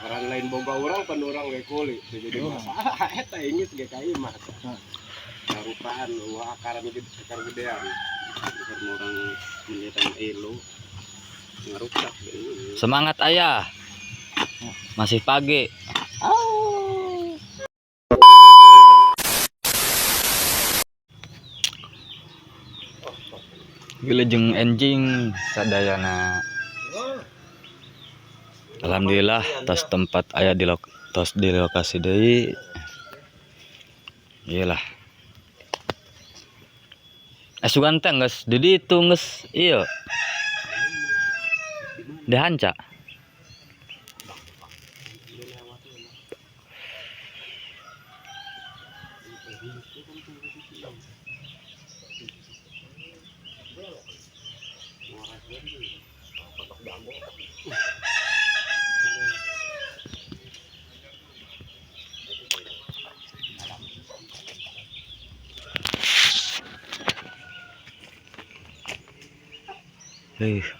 Orang lain boga urang pan urang we kuli. Teu jadi masalah eta inggis ge ka imah. Garupaan wah akaran gede akar gedean. Keur urang mendirikan elu ngarusak. Semangat ayah. Masih pagi. Oh. Wilujeng enjing sadayana. Alhamdulillah tos tempat aya di tos di lokasi deui. Iyalah. Sugan teh geus di ditu geus ieu. Dihanca.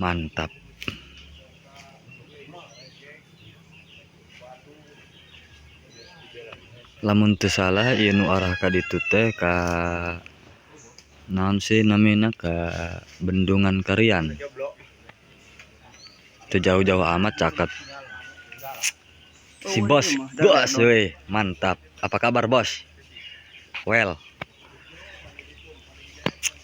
Mantap. Lamun teu salah ieu nu arah ka ditu teh ka naon sih namina ka Bendungan Karian. Teu jauh-jauh amat caket. Si bos, bos weh, mantap. Apa kabar bos? Well.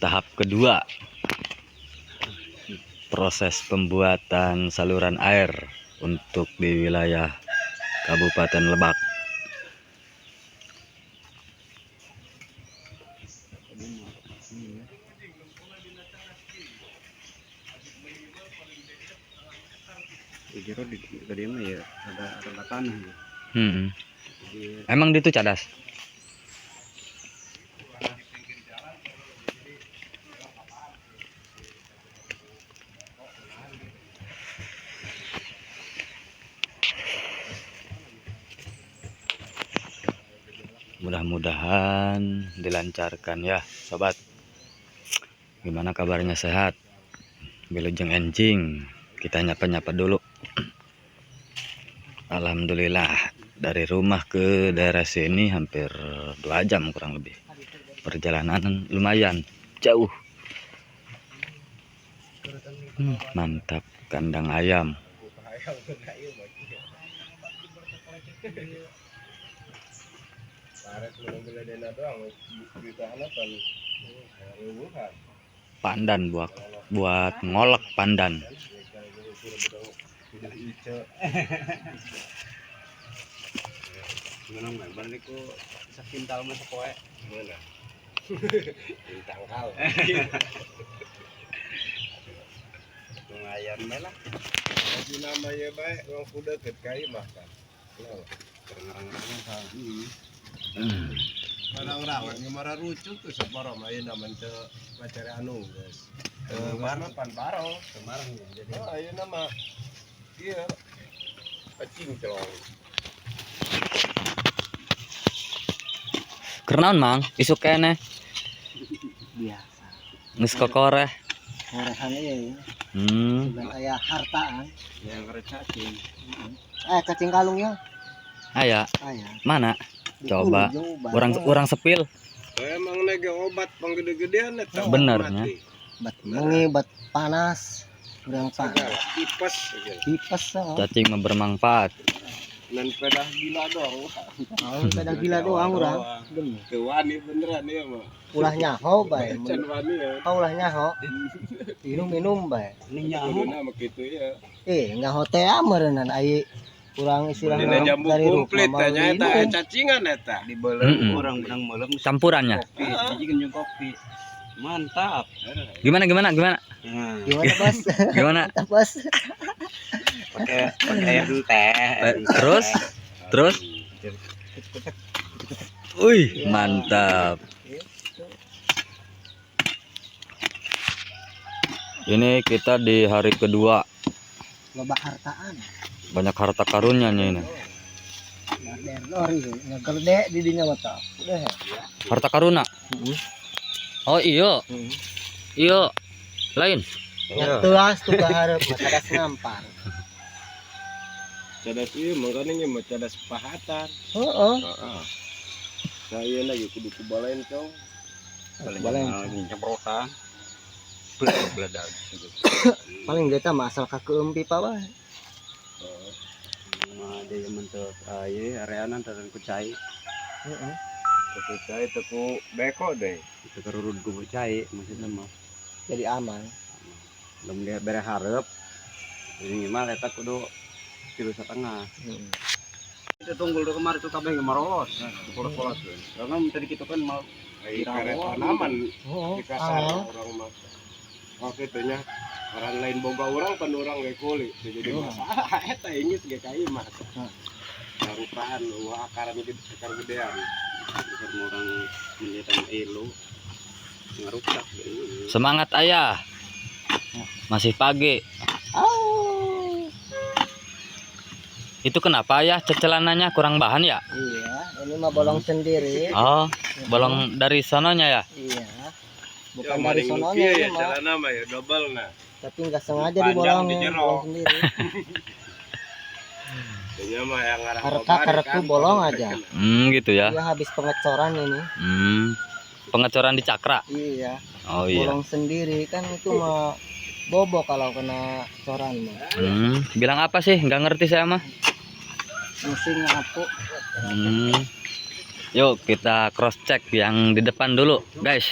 Tahap kedua. Proses pembuatan saluran air untuk di wilayah Kabupaten Lebak. Jero di tadi mah ya ada tanah ya. Emang di itu cadas? Mudah-mudahan dilancarkan ya sobat. Gimana kabarnya, sehat? Wilujeng enjing, kita nyapa-nyapa dulu. Alhamdulillah dari rumah ke daerah sini hampir 2 jam kurang lebih. Perjalanan lumayan jauh. Mantap kandang ayam. Pandan buat ngolek pandan. Gimana nggak? Balik ku sakintal mah sapoe. Mana? Di tangkal. Lumayan bae lah. Lagi namanya bae wong kuda deket ka imah kan. Kenapa? Kerang-kerang. Orang-orang ngemara rucuk tuh separo mah ayeuna mah teu bacare anu geus. Teu Kemarin. pan baro. Kemarin ya jadi. Oh, ayeuna mah ieu pecinclong. Kernaon mang? Isuk keneh. Biasa. Geus kokoreh. Korehan ieu ya. Sugan aya hartaan. Yang cacing. Cacing kalungnya. Aya. Aya. Mana? Coba. Urang sepil. Emang nege obat panggede-gedean eta. Bener nya. Bat mengi, bat panas. Urang panas. Tipes segala. Tipes oh. Cacing mah bermanfaat. Dan pedah gila doang. Oh, pedah gila doang urang. Bener. Teu wani beneran ieu mah. Ulah nyaho bae. Can wani ya. Ulah nyaho. Minum-minum bae. Ini nyaho. Kuduna mah kitu ya. Nyaho teh meureunnan ai urang istilahna Dina jambu dari komplit rumah teh nya eta minum. Cacingan eta. Dibelem urang benang melem Campurannya. kopi, hiji jeung kopi. Mantap. Gimana? Nah, Gimana, Bos? Gimana? Mantap, Bos. pakai air teh. Terus? Terus? Wih, mantap. Ini kita di hari kedua. Loba hartaan. Banyak harta karunnya nih ini. Ngegede di dinya mah tah. Udah ya. Harta karuna. Oh iya. Iya. Lain. Nya teuas tuh ka hareup mah sadas ngampar. Cadas ieu makanya nya mah cadas pahatan. Heeh. Heeh. Saya lagi kudu ku balencong. Balencong. Nyemprotan. Beledag. Paling kita mah asal ka keum pipa wae. Heeh. Mah ada yang mentok ieu areana tatan ku cai. Heeh. Teu cai teu ku beko deh. Itu kerurut ku cai maksudnya mah. Jadi aman. Belum dia bere hareup. Ini mah eta kudu 3,5. Heeh. Itu tunggul tuh kemarin tuh kabeh marolos. Polos-polos. Karena tadi kita kan mau Ai karet tanaman Heeh. di kasar Angel. orang mah. Oh kitu nya. Orang lain boga urang pan urang ge kuli. Teu jadi masalah eta inggis ge ka imah. Heeh. Garupaan eueuh akaran gede akar gedean. Bisa orang menyetan elo ngarusak. Semangat ayah. Masih pagi. Au. Itu kenapa ayah celananya kurang bahan ya? Iya, ini mah bolong sendiri. Oh, bolong dari sononya ya? Iya. Ya, Bukan dari maning nu sononya kieu ini ya mah, celana mah ya double nah. tapi nggak sengaja Panjang dibolongin, di jero. bolong sendiri. Kayaknya mah yang ngarah Harta babari kareku kan, bolong aja. Gitu ya. Iya, habis pengecoran ini. Pengecoran di cakra. Iya, Oh iya. bolong sendiri kan itu mah bobok kalau kena coran mah. Bilang apa sih? Nggak ngerti saya mah. Mesin ngapu. Yuk kita cross check yang di depan dulu, guys.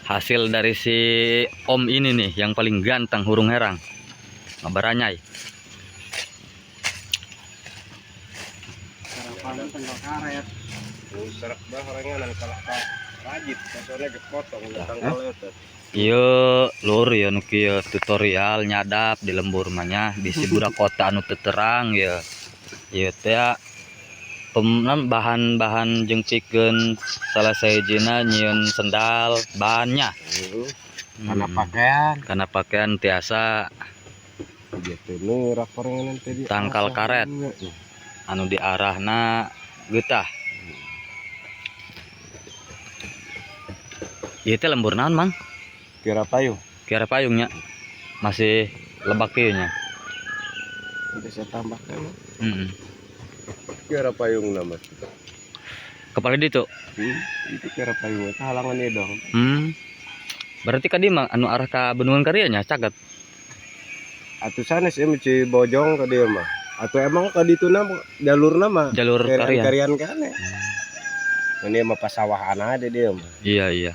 Hasil dari si Om ini nih yang paling ganteng hurung herang. Ngabaranyai. Sarapan tanggal karet. Serak bah orangan kalah ka rajit soalnya kepotong tanggal eta. Ieu lur ya nu kieu tutorial nyadap di lembur mah nya bisi budak kota anu teu terang ya. Ieu teh bahan-bahan jeung pikeun salah sahijina nyieun sendal bahannya. Karena pakaian Karena pakaian tiasa gitu nu rak orangan tadi. Tangkal karet anu diarahna getah. Ieu teh lembur naon, Mang? Kira payung. Kiara payungnya masih lebak kieu nya. Udah saya tambahkan. Heeh. Kira payung nama. Kepala ditu. Itu kira payung itu halangan ieu dong. Berarti kadi mah anu arah ka Bendungan Karia nya caket. Atuh sanes ieu mah Bojong ka dieu mah. Atau emang ka ditu na jalurna mah Jalur Karia. karian kane. Ini mah pasawahan ada dia mah. Iya, iya.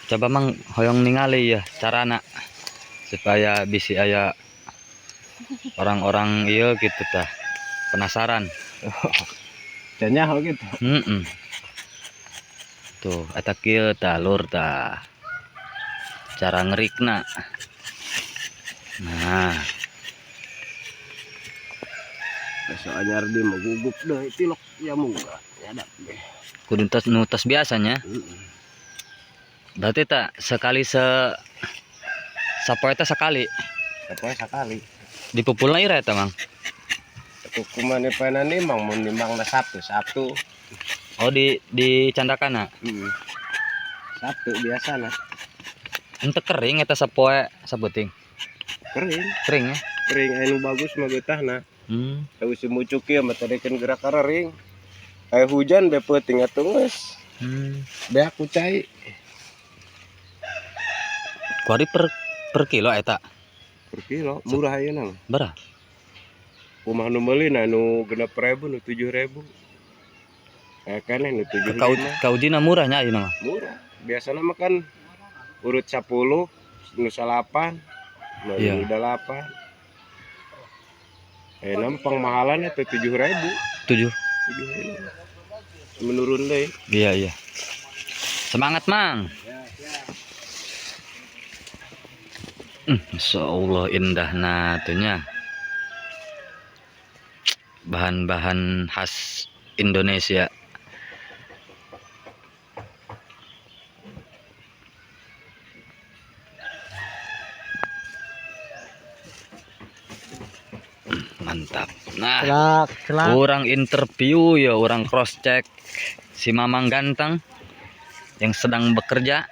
Coba Mang hoyong ningali ya carana supaya bisi aya orang-orang iya gitu tah penasaran. Cenah gitu. Heeh. Tuh, eta kieu tah lur tah. Cara ngerikna. Nah, Besok anyar dia mah gugup deh tilok ya munggah. Nyadap deh. Kudu tas nu tas biasanya. Berarti tak sekali se sapoe teh sekali. Sapoe sekali. Dipupulna ira eta, Mang? Kukumane paenan nimang mun nimangna Sabtu, Sabtu. Oh, di candakana. Heeh. Sabtu biasana. Ente kering eta sapoe sabeuting. Kering. Kering ya? Kering anu bagus mah getahna. Tahu si mucuk ieu mah tadekeun gerak karering. Aya hujan be peuting atuh geus. Beak ku cai. Kuari per kilo eta? Per kilo, murah ayeuna mah. Berapa? Kumaha nu meuli na nu 6.000 nu 7.000. Kan nu tujuh lima. Kaujina murahnya ayeuna mah. Murah. Biasana mah kan urut 10, nu 8, nu Iya. 8. Nampang mahalan itu 7.000. 7. 7.000. Menurun deh. Iya, iya. Semangat, Mang. Masya Allah indahna tuhnya. Bahan-bahan khas Indonesia. Mantap. Nah, Celak, celak. Orang interview ya, orang cross check si Mamang ganteng yang sedang bekerja.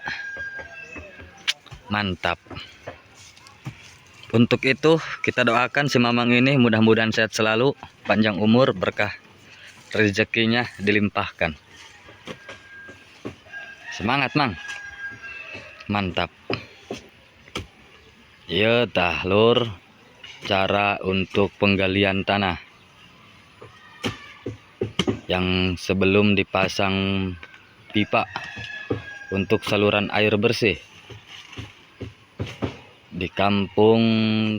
Mantap. Untuk itu kita doakan si Mamang ini mudah-mudahan sehat selalu, panjang umur, berkah rezekinya dilimpahkan. Semangat, Mang. Mantap. Ya tah lur, cara untuk penggalian tanah yang sebelum dipasang pipa untuk saluran air bersih di Kampung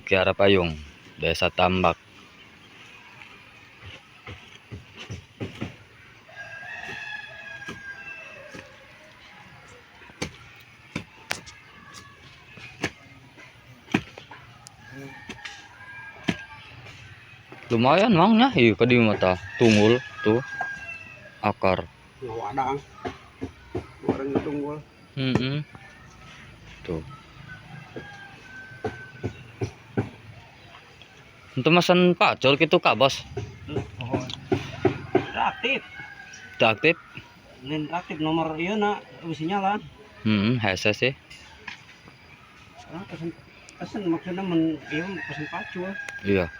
Kiara Payung, Desa Tambak. Lumayan Mang nya, iya ka dieu mah tah, tunggul tuh akar. Wadang. Orang tunggul. Tuh. Itu masan pacul gitu kak bos. Aktif. Udah aktif? Lain aktif nomor ieu na sinyal lah. Hese sih. Sekarang pesen pesen maksudnya men ieu pesen pacul. Iya.